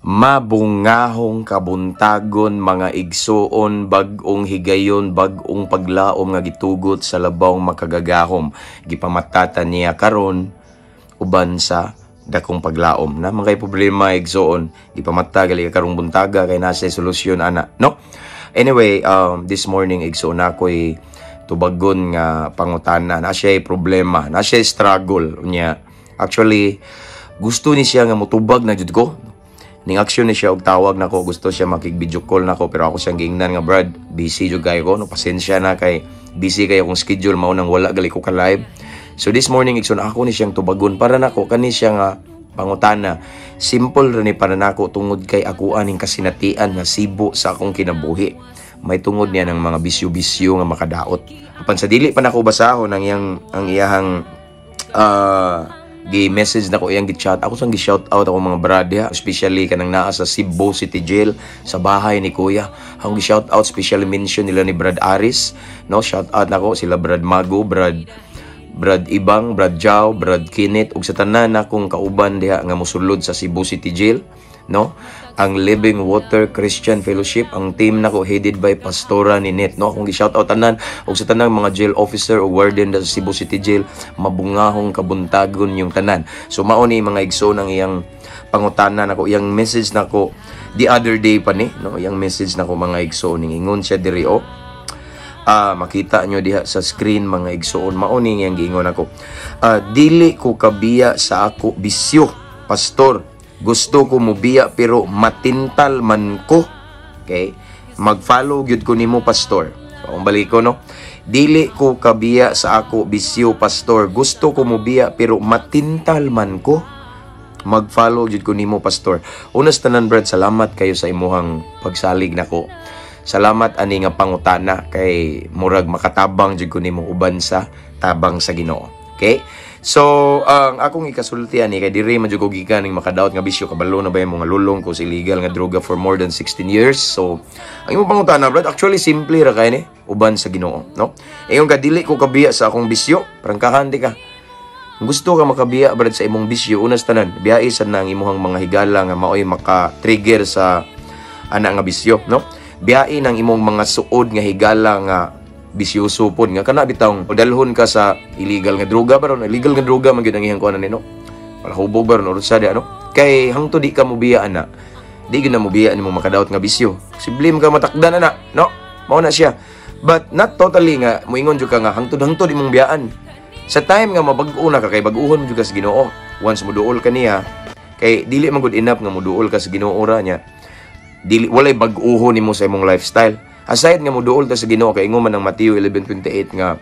Mabungahong kabuntagon, mga igsuon, bag-ong higayon, bag-ong paglaom nga gitugot sa Labawng Makagagahom. Gipamatata niya karon uban sa dakong paglaom na mga problema, igsuon, gipamata gali ka karong buntaga kay nasa solusyon ana, no? Anyway, this morning, igsuon, ako'y tubagon nga pangutana na siya problema, na siya struggle niya. Actually, gusto ni siya nga mutubag na jud ko. Ning action ni siya og tawag nako, gusto siya makig-video call nako, pero ako siyang giingnan nga, "Brad, busy jud kayo ko, no, pasensya na kay busy kayo akong schedule, mao nang wala gali ko ka live." So this morning, igsoon, ako ni siyang tubagon para nako kani siya nga pangutana. Simple ra ni para nako tungod kay ako aning kasinatian nga sibo sa akong kinabuhi. May tungod niya ng mga bisyo-bisyo nga makadaot. Apan sa dili pa nako basahon ang iyahang gi-message na ko, iyang gi-chat, ako sang gi-shout out ako mga brad diha, especially kanang naa sa Cebu City Jail, sa bahay ni Kuya. Akong gi-shout out, especially mention nila ni Brad Aris, no? Shout out nako sila Brad Mago, Brad Ibang, Brad Jow, Brad Kenneth ug sa tanan nakong kauban diha nga mosulod sa Cebu City Jail, no? Ang Living Water Christian Fellowship, ang team nako headed by Pastora Ninette, no? Akong gi-shout out tanan ug sa tanang mga jail officer o warden sa Cebu City Jail, mabungahong kabuntagon yung tanan. So mao ni, mga igsoon, ang iyang pangutana nako, iyang message nako the other day pa ni, no? Iyang message nako, mga igsoon, ning ingon siya diri oh. Makita nyo diha sa screen, mga igsoon, mao ni iyang giingon ako. "Dili ko kabiya sa ako bisyo, pastor. Gusto ko mubiya pero matintal man ko." Okay? "Mag-follow gyud ko nimo, pastor." So, ang balik ko, no? "Dili ko kabiya sa ako bisyo, pastor. Gusto ko mubiya pero matintal man ko. Mag-follow gyud ko nimo, pastor." Una sa tanan, Brad, salamat kayo sa imuhang pagsalig nako. Salamat ani nga pangutana kay murag makatabang jud ko nimo uban sa tabang sa Ginoo. Okay? So, ang akong ikasulti ani kay diri man jud ko gikan ning makadaot nga bisyo, kabalo na ba yung mga lulong ko sa illegal nga droga for more than 16 years. So, ang imong pangutana, Brad, actually simple ra kay ni uban sa Ginoo, no? Ingon ka, "Dili ko kabiya sa akong bisyo," prangkahan di ka. Kung gusto ka makabiya, Brad, sa imong bisyo, una sa tanan, biyai sad na ang imuhang mga higala nga maoy maka-trigger sa ana nga bisyo, no? Biyai ng imong mga suod nga higala nga bisyoso pod nga kana bitawng dalhon ka sa illegal nga droga baron, illegal nga droga man gyud ang iyang kuan no, palahubog baron or sa di ano, kay hangtod di ka mobiya ana, di gyud na mobiya nimo makadaot nga bisyo. Posible ka matakdan ana, no? Mao na siya. But not totally nga moingon jud ka nga hangtod-hangtod imong biyaan. Sa time nga mabag-o na ka, kay bag-uhon mo jud ka sa Ginoo once moduol ka niya, kay dili man good enough nga moduol ka sa Ginoo ra niya dili walay bag-uho nimo sa imong lifestyle. Aside nga moduol ta sa Ginoo, kay ingon man ang Mateo 11:28 nga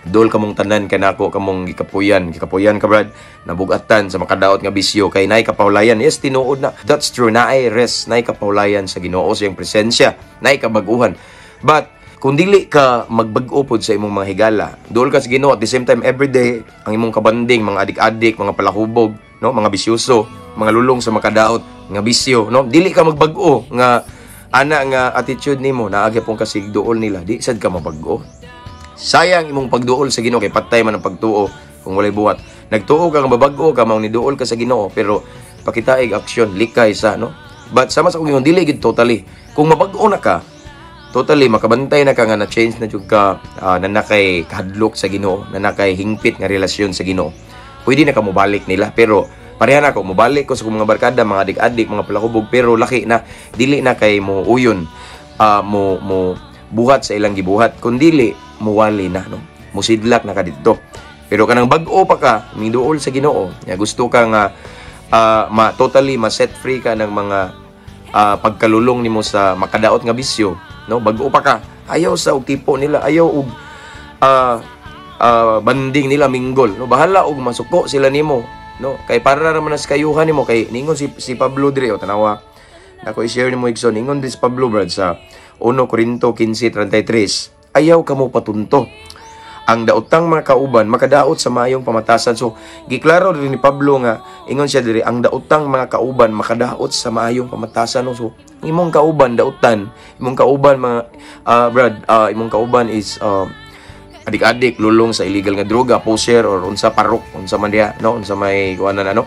"Dol kamong tanan kanako, kamong gikapuyan." Gikapuyan ka, Brad, nabugatan sa makadaot nga bisyo, kay naay kapawlayan. Yes, tinuod na. That's true. Naay rest, naay kapawlayan sa Ginoo, sa iyang presensya, naay kabaguhan. But kung dili ka magbag-o pod sa imong mga higala, duol ka sa Ginoo, at the same time everyday ang imong kabanding mga adik-adik, mga palahubog, no, mga bisyoso, mga lulong sa makadaot nga bisyo, no? Dili ka magbag-o nga ana nga attitude nimo, naa gyapon ka sigduol nila, di sad ka mabag-o. Sayang imong pagduol sa Ginoo kay patay man ang pagtuo kung walay buhat. Nagtuo ka nga mabag-o ka, mao ni duol ka sa Ginoo, pero pakitaig aksyon, likay sa, no? But sama sa kung dili gid totally. Kung mabag-o na ka, totally makabantay na ka nga na change na jud ka, na nakay kahadlok sa Ginoo, na nakay hingpit nga relasyon sa Ginoo. Pwede na ka mobalik nila, pero pareha na ako, mobalik ko sa akong mga barkada, mga adik-adik, mga palakubog, pero laki na, dili na kay mo uyon, mo mo buhat sa ilang gibuhat, kun dili muwali na, no? Musidlak na ka didto. Pero kanang bag-o pa ka, miduol sa Ginoo, nga gusto ka nga ma totally ma set free ka ng mga pagkalulong nimo sa makadaot nga bisyo, no? Bag-o pa ka, ayaw sa og tipo nila, ayaw og banding nila minggol, no? Bahala og masuko sila nimo, no? Kay para ra man sa kayuhan nimo, kay ningon si Pablo diri o tanawa. Nako i-share nimo, igsoon, ningon din si Pablo, Brad, sa 1 Corinto 15:33, "Ayaw kamo patunto. Ang daotang mga kauban makadaot sa maayong pamatasan." So giklaro din ni Pablo nga ingon siya diri, ang daotang mga kauban makadaot sa maayong pamatasan, no? So imong kauban dautan, imong kauban mga Brad, imong kauban is adik-adik, lulong sa illegal nga droga, poser or unsa parok, unsa man diha, no? Unsa may kuanan ano.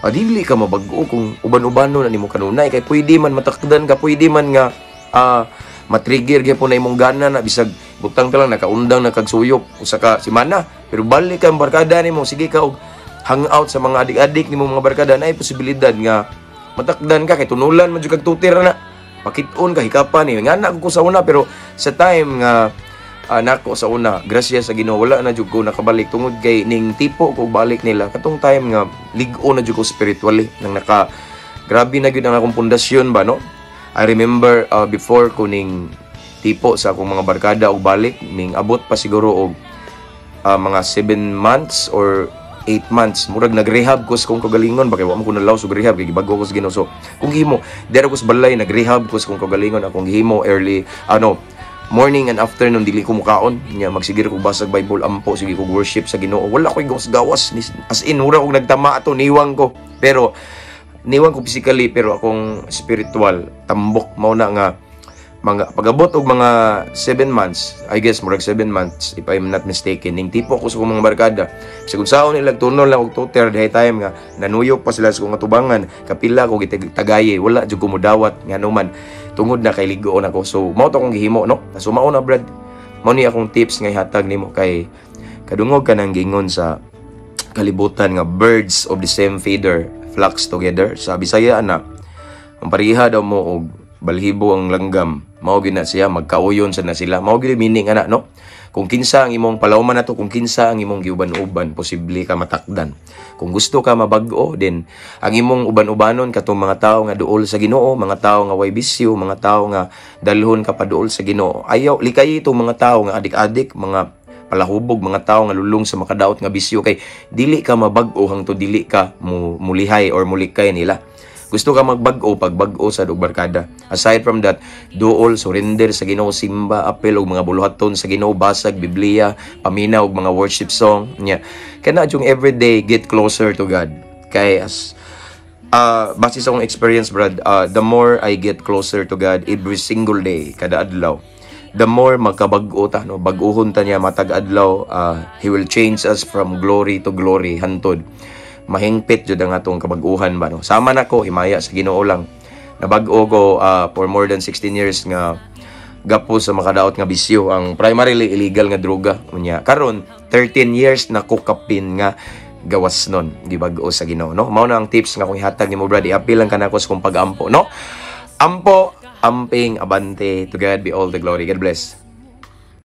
Dili ka mabag-o kung uban-ubanon na nimo kanunay, kay pwede man matakdan ka, pwede man nga matrigger gyapon na imong gana na bisag butang ta lang nakaundang na kag suyop usa ka semana, pero balik ka ang barkada nimo, sige ka og hangout sa mga adik-adik nimo, mga barkada, na ay posibilidad nga matakdan ka kay tunulan man jud kag tutir na pakit-on ka, hikapan ni nga na ko sa una. Pero sa time nga nako sa una, grasya sa Ginoo, wala na jud ko nakabalik tungod kay ning tipo ko balik nila katong time nga lig-o na jud ko spiritually, nang naka grabe na gyud ang akong pundasyon ba, no? I remember before ko ning tipo sa akong mga barkada og balik, ning abot pa siguro og mga 7 months or 8 months, murag nag-rehab ko sa kong kagalingon ba, kay wa man ko nalaw og rehab kay gibag-o ko sa Ginoo. So kung gihimo dere ko sa balay, nag-rehab ko sa kong kagalingon. Akong gihimo, early ano, morning and afternoon, dili ko mukaon nya, magsigir ko basag Bible, ampo, sige ko worship sa Ginoo. Wala ko gawas gawas, as in mura og nagtama ato, niwang ko, pero niwang ko physically, pero akong spiritual tambok. Mao na nga mga pagabot og mga 7 months, I guess murag 7 months if I'm not mistaken, ning tipo ko sa akong mga barkada, bisag unsaon nila, tunol lang og tuter dihay time nga nanuyok pa sila sa akong atubangan, kapila ko gitagaye, wala jud ko modawat, ngano man tungod na kay ligoon ako. So mao to akong gihimo, no? So mao na, brad, mao ni akong tips nga ihatag nimo, kay kadungog ka nang gingon sa kalibutan nga "Birds of the same feather flocks together." Sa Bisaya ana, ang pareha daw mo og balhibo ang langgam, mao gyud na siya, magkauyon sa na sila. Mao gyud meaning ana, no? Kung kinsa ang imong palawman nato, kung kinsa ang imong giuban-uban, posible ka matakdan. Kung gusto ka mabag-o din ang imong uban-ubanon, katong mga tawo nga duol sa Ginoo, mga tawo nga way bisyo, mga tawo nga dalhon ka paduol sa Ginoo. Ayaw likay itong mga tawo nga adik-adik, mga palahubog, mga tawo nga lulong sa makadaot nga bisyo, kay dili ka mabag-o hangtod dili ka mulihay or mulikay nila. Gusto ka magbag-o, pagbag-o sa og barkada. Aside from that, duol, surrender sa Ginoo, simba, apel og mga buluhaton sa Ginoo, basag Biblia, paminaw og mga worship song nya. Kana yung everyday get closer to God. Kay as base sa akong experience, brad, the more I get closer to God every single day, kada adlaw, the more magkabag-o ta, no? Bag-uhon ta niya matag adlaw, He will change us from glory to glory hantod mahingpit jud ang atong kabag-uhan ba, no? Sama nako, himaya sa Ginoo lang, nabag-o ko for more than 16 years nga gapos sa makadaot nga bisyo, ang primarily illegal nga droga. Unya karon 13 years na ko kapin nga gawas nun, gibag-o sa Ginoo, no? Mao na ang tips nga kung ihatag nimo, brad. Iapil lang kanako sa kong pag-ampo, no? Ampo, amping, abante. To God be all the glory. God bless.